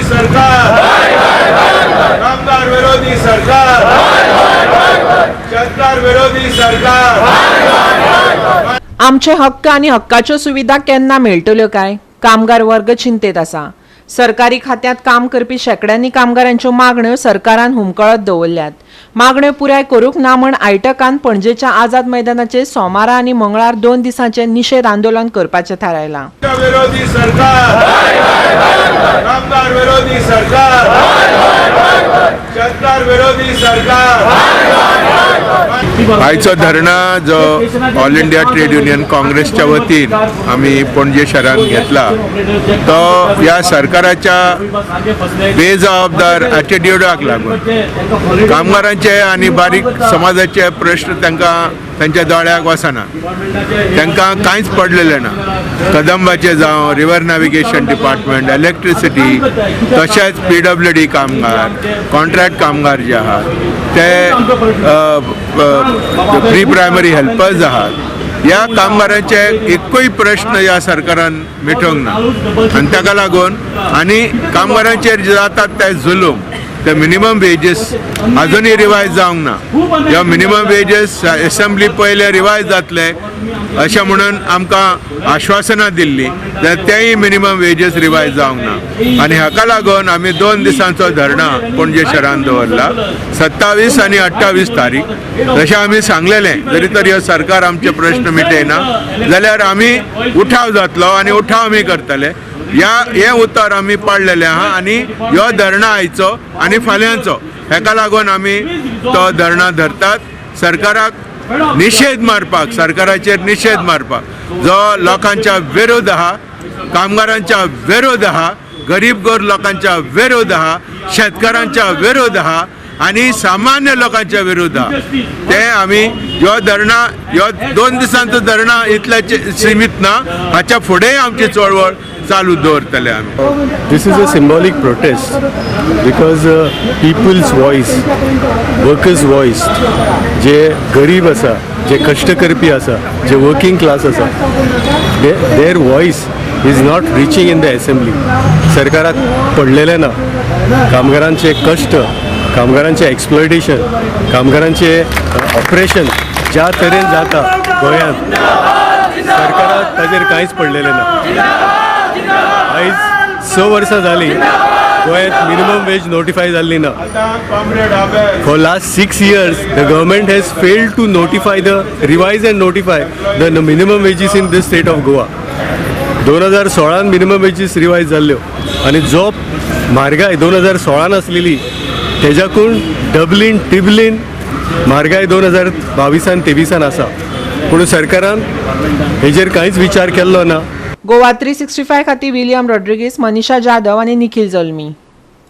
सरकार, कामगार विरोधी सरकार, शेतकार विरोधी सरकार. आमचे हक्क आनी हक्काच्यो सुविधा केन्ना मेळटल्यो काय, कामगार वर्ग चिंतेत आसा. सरकारी खात्यांत काम करपी शेंकड्यांनी कामगारांच्यो मागण्यो सरकारान हुमकळत दवरल्यात. मागण्यो पुराय करूंक ना म्हण आयटकान पणजेच्या आझाद मैदानाचेर सोमारा आनी मंगळार 2 दिसांचे निशेध आंदोलन करपाचें थारायलां. विरोधी सरकार, कामगार विरोधी सरकार, शेतकार विरोधी सरकार. आयचो धरणा जो ऑल इंडिया ट्रेड युनियन काँग्रेसच्या वतीन आमी पणजे शहरान घेतला, तो ह्या सरकाराच्या बेजबाबदार एटिट्यूडाक लागून. कामगारांचे आनी बारीक समाजाचे प्रश्न तांकां तांच्या दोळ्याक वचना. तांकां कांयच पडलेलें ना. कदंबाचे जावं, रिवर नॅविगेशन डिपार्टमेंट, इलेक्ट्रिसिटी, तशेंच पीडब्ल्यूडी कामगार, कॉन्ट्रॅक्ट कामगार जे आहात, ते प्री प्रायमरी हेल्पर्स आहात, ह्या कामगारांचे एकूय प्रश्न ह्या सरकारान मिटोवंक ना. आनी ताका लागून आनी कामगारांचेर जे जातात ते जुलूम, ते मिनिमम वेजीस अजुनूय रिवायज जावंक ना. ह्या मिनिमम वेजीस एसेंब्ली पयले रिवायज जातले अशें म्हणून आमकां आश्वासनां दिल्लीं, जाल्यार तेय मिनिमम वेजीस रिवायज जावंक ना. आनी हाका लागून आमी 2 दिसांचो धरणा पणजे शहरान दवरला, 27 आनी 28 तारीख. जशें आमी सांगलेलें, जरी तर ह्यो सरकार आमचे प्रश्न मिटयना जाल्यार आमी उठाव जातलो आनी उठाव आमी करतले, ह्या हें उतर आमी पाडलेलें आहा. आनी ह्यो धरणा आयचो आनी फाल्यांचो, हेका लागून आमी तो धरणा धरतात, सरकाराक निशेध मारपाक, सरकाराचेर निशेध मारपाक, जो लोकांच्या विरोध आहा, कामगारांच्या विरोध आहा, गरीब गोर लोकांच्या विरोध आहा, शेतकारांच्या विरोध आहा आनी सामान्य लोकांच्या विरोध आहा. ते आमी ह्यो धरणा, ह्यो 2 दिसांचो धरणा इतल्याचे सिमीत ना. हाच्या फुडेंय आमची चळवळ चालू दवरतले आमी. This is a symbolic protest because people's voice, workers' voice, जे गरीब आसा, जे कश्ट करपी आसा, जे वर्किंग क्लास आसा, their voice is not reaching in the assembly. सरकाराक पडलेलें ना कामगारांचे कश्ट, कामगारांचे एक्सप्लॉयटेशन, कामगारांचे ऑपरेशन ज्या तरेन जाता गोंयांत, सरकाराक ताजेर कांयच पडलेलें ना. आयज 6 वर्सां जालीं, गोंयांत मिनिमम वेज नोटिफाय जाल्ली ना. Comrade Abel. For last 6 years, the government has failed to notify the revise and notify the minimum wages in this state of Goa. 2016न minimum wages revise जाल्ल्यो आनी जो म्हारगाय 2016न आसलेली, तेज्याकून डबलीन टिबलीन म्हारगाय 2022न 23न आसा. पूण सरकारान हेजेर कांयच विचार केल्लो ना. गोवा 365 खातीर विलियम रॉड्रिगीस, मनीषा जाधव आनी निखिल जल्मी.